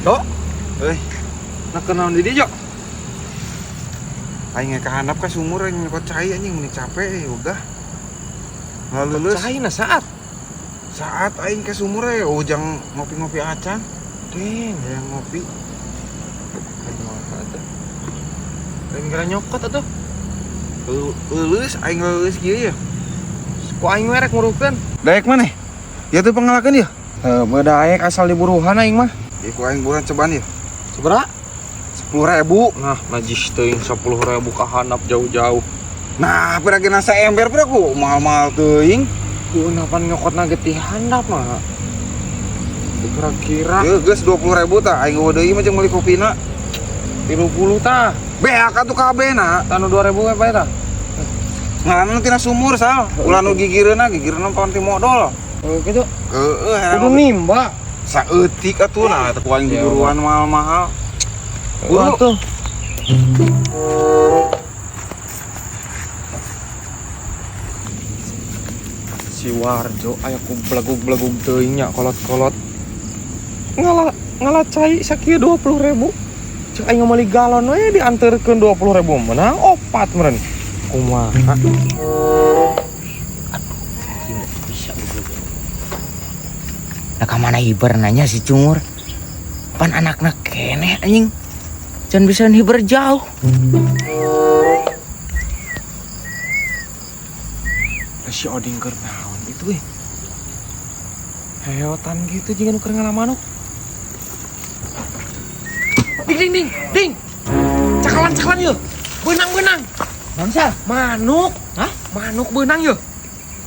Dok, Euy, nah kenaon di dieu, Jok? Aing ka handap ka sumur aing nyokot cai anjing meni capek udah. Ngaleuleus. Cai na saat. Saat aing ke sumur we ujang ngopi-ngopi acan. Ding, Hayang ngopi. kumaha atuh? Lain geura nyokot atuh. Leuleus aing leuleus kieu ya. Ku aing we rek nguruhkeun. Daek maneh? Ya tuh pangalakeun ya. Heuh, daek asal diburuhan aing mah. Ya ku aing buruan cobaan ya. Sabaraha? 10.000. Nah, najis teuing 10.000 ka handap jauh-jauh. Nah, pira ge nasa ember pira ku mahal-mahal teuing. Kunapan nyokotna ge ti handap mah. Kira-kira Yeuh geus 20.000 tah aing eueuh deui mah jeung meuli kopina. 30 tah. Beak atuh kabeh na. Tah nu 2.000 we bae tah. Ngaranna tina sumur sal. Ulah nu gigireunna, gigireunna pan ti modol. Oh gitu. Heeh, herang. Kudu nimba. Saeutik atuh nah teh ku aing Ya, diburuan mahal-mahal. Buru tuh. Si Warjo aya ku belegug-belegug teuing nya kolot-kolot. Ngala ngala cai sakieu 20.000. Cek aing meuli galon we dianterkeun 20.000 menang opat meureun. Kumaha? Anjing bisa goblok. Nah ka mana hiber nanya si Cungur. Pan anakna keneh anjing. Can bisa hiber jauh. Si Oding keur naon itu eh. Heotan gitu jiga nu keur ngala manuk. Ding ding ding ding. Cakalan cakalan yeuh. Beunang beunang. Naon sal? Manuk. Hah? Manuk beunang yeuh.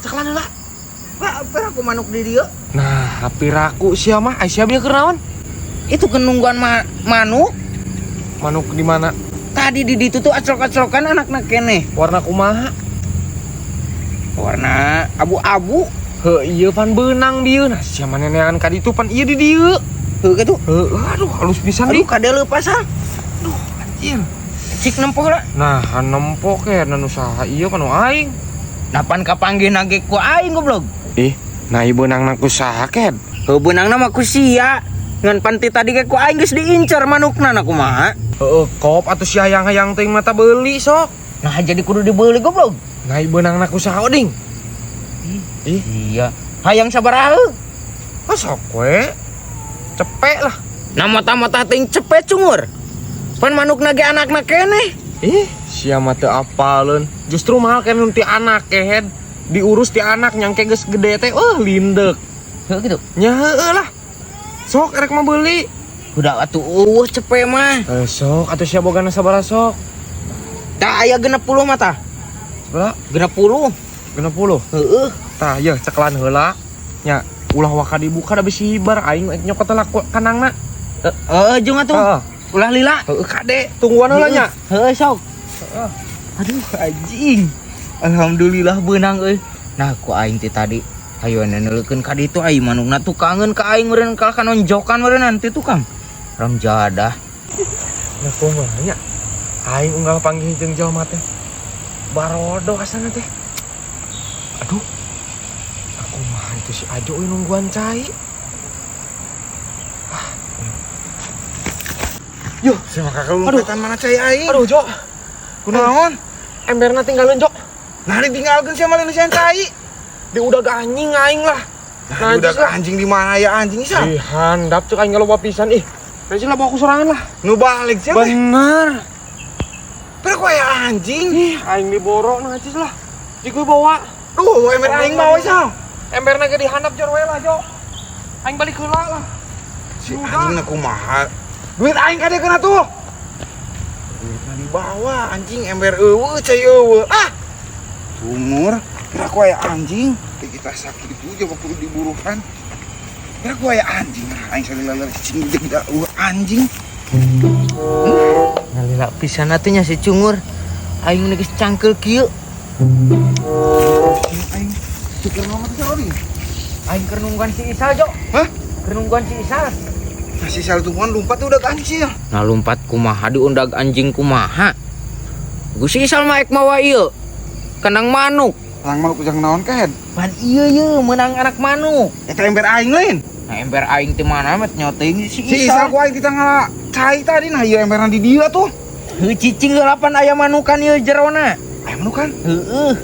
Cakalan heula. Pak, apa aku manuk di dieu? Nah, piraku sia mah, ai sia bieu keur naon? Itu kenungguan manuk. Manuk di mana? Tadi di ditu tuh aclok-aclokan anakna keneh. Warna kumaha? Warna abu-abu. Heuh, ieu pan beunang dieu. Nah, sia mah nenean ka ditu pan ieu di dieu. Heuh kitu. Heuh, aduh halus pisan Aduh di. kade leupas ah. Aduh, anjir. Cik nempoh lah. Nah, nempo ke nu saha ieu kan nu aing. Nah pan kapanggih nage ku aing goblok. Ih, nah ieu beunangna ku saha ked? Heuh beunangna mah ku sia. Ngan pan ti tadi ge ku aing geus diincar manukna na kumaha. Heeh, kop atuh si hayang-hayang teuing mata beuli sok. Nah jadi kudu dibeli goblok. Nah, ieu beunangna ku saha oding? Ih, Iya. Hayang sabaraha? ah sok we. Cepek lah. Nah mata-mata teuing cepet cungur. Pan manukna ge anakna keneh. Ih, sia mah teu apaleun. Justru mahal kan ti anak kehed. Diurus ti anak nyangke geus gede teh, lindek. Heuh kitu. Nya heueuh lah. Sok erek mah beuli. Udah atuh eueuh cepet mah. Eh, sok atuh sia bogana sabaraha sok? Tah aya 60 mah tah. Sabaraha? 60. 60. Heeh. Tah yeuh cekelan heula. Nya ulah waka dibuka da bisi hibar aing rek nyokot heula ku kanangna. Heeh jeung atuh. Heeh. Ulah lila. Heeh kade tungguan heula nya. Heeh sok. Heeh. Aduh anjing. Alhamdulillah beunang euy. Nah ku aing ti tadi hayu neuleukeun ka ditu aing manukna tukangeun ka aing meureun kalah ka nonjokan meureun nanti tukang. Ramjadah. Nah kumaha nya? Aing unggal panggih jeung jalma teh. Barodo asana teh. Aduh. Aku mah itu si Ajo euy nungguan cai. Ah. Yo, Si maka kalumpatan mana cai aing? aduh Jo. Kunaon? Emberna tinggalin Jo. Nah ditinggalkeun sia mah lain cai. Di udah anjing aing lah. Nah, udah lah. anjing di mana ya anjing sih? Ih, handap cek aing loba pisan ih. Najis lah bawa aku sorangan lah. Nu balik sih teh. Bener. Pero kok aya anjing? Ih, aing diborok najis lah. Jik gue bawa. Duh, ember aing bawa sal. Emberna ge dihandap jor we lah, Jo. Aing balik heula lah. Si anjing na kumaha? Duit aing kade kena tuh. Duitna dibawa anjing ember eueuh cai eueuh. Ah. Sumur, kira ku aya anjing. Kita sakit itu coba kudu diburuhan. Kira ku aya anjing. Aing salila cing jeung eueuh anjing. Ngalila pisan atuh nya si Cungur. Aing geus cangkeul kieu. Aing tuker nomor teh Odi. Aing keur nungguan si Isal, Jo. Hah? Keur nungguan si Isal. Nah, si Isal tungguan lompat tuh udah anjing ya. Nah lompat kumaha diundag anjing kumaha. Gu si Isal mah ek mawa ieu. Kandang manuk. Menang manuk jang naon kehed? Pan ieu ye menang anak manuk. Eta ember aing lain. Nah ember aing teh mana met nyoting si Si Isal Isal. ku aing kita ngala cai tadi nah ieu emberna di dieu tuh. Heuh cicing heula pan aya manukan ieu jerona. Aya manukan? Heueuh.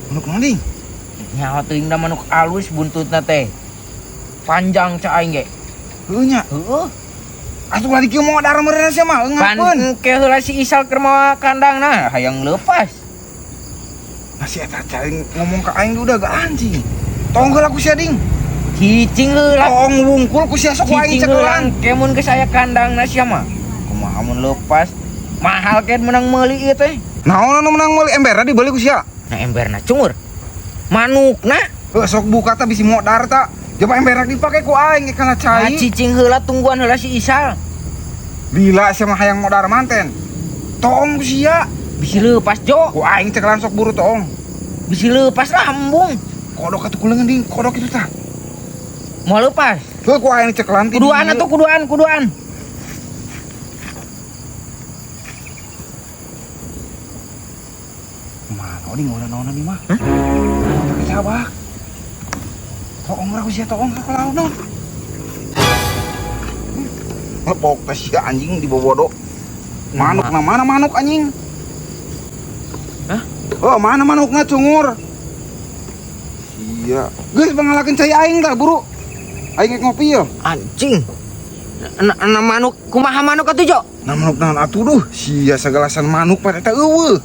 Manuk naon ding? Nyaho teuing da manuk alus buntutna teh. Panjang ca aing ge. Heueuh nya. Heueuh. Atuh lagi kieu modar meureun sia mah Pan eungapeun. engke heula si Isal keur mawa kandangna hayang leupas. Nah si eta cai ngomong ka aing udah gak anjing. Tong heula ku sia ding. Cicing heula. Tong wungkul ku sia sok ku aing Cicing heula cekelan. engke mun geus aya kandangna sia mah. Kumaha mun leupas? Mahal ke menang meuli ieu teh. Naon anu menang meuli emberna dibeli ku sia. Nah emberna cungur. Manukna. Heuh sok buka ta bisi modar ta. Coba emberna dipake ku aing kana Nah, cai. cicing heula tungguan heula si Isal. Lila sia mah hayang modar manten. Tong ku sia. Bisi leupas jo. Ku aing cekelan sok buru tong. Bisi leupas lah embung. Kodok atuh kuleungeun ding, kodok itu tah. Mau lepas. Heuh ku aing cekelan ti. Kuduan atuh kuduan. Mana ding ulah naon di mah? Hah? Kecabak. Toong ku sia toong ka laon naon. Lepok teh sia anjing dibobodo. Manuk na mana manuk anjing? Hah? Oh, mana manukna cungur? Sia. Geus pangalakeun cai aing tah buru. Aing rek ngopi ye. Anjing. Na manuk kumaha manuk atuh jo? Nah manuk naon atuh duh. Sia sagalasan manuk pan eta eueuh.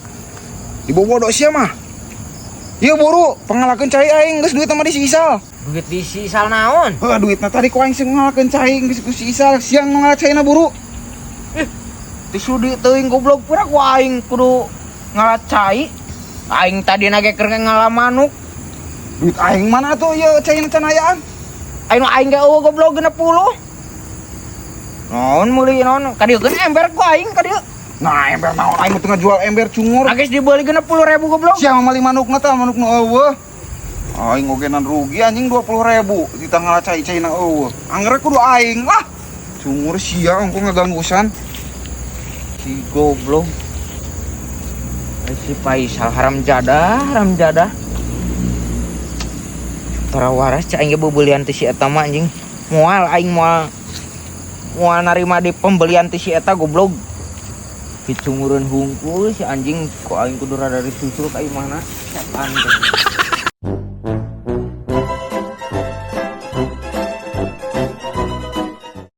Dibobodo sia mah. Ieu buru pangalakeun cai aing geus duit mah di si Isal. Duit di si Isal naon? Heuh duitna tadi ku aing sing ngalakeun cai geus ku si Isal. Siang nu ngala caina buru. Teu sudi teuing goblok pura ku aing kudu ngala cai. Aing tadi nage keur ngala manuk. Duit aing mana tuh ieu caina can ayaan? Aing aing ge eueuh goblok 60. Naon meuli naon? Ka dieu geus ember ku aing ka dieu. Nah ember naon aing mah teu ngajual ember cungur. Geus dibeuli 60.000 goblok. Sia mah meuli manukna tah manukna eueuh. Aing ogenan rugi anjing 20.000 ditah ngala cai-caina eueuh. Angger kudu aing lah. Cungur sia ongko ngaganggusan. Si goblok. Si Faisal haram jadah, haram jadah. Tara waras cai aing ge beubeulieun teh si eta mah anjing. Moal aing moal narima di pembelian teh si eta goblok. Dicungureun hungkul si anjing ku aing kudu rada disusul ka imahna. Setan teh.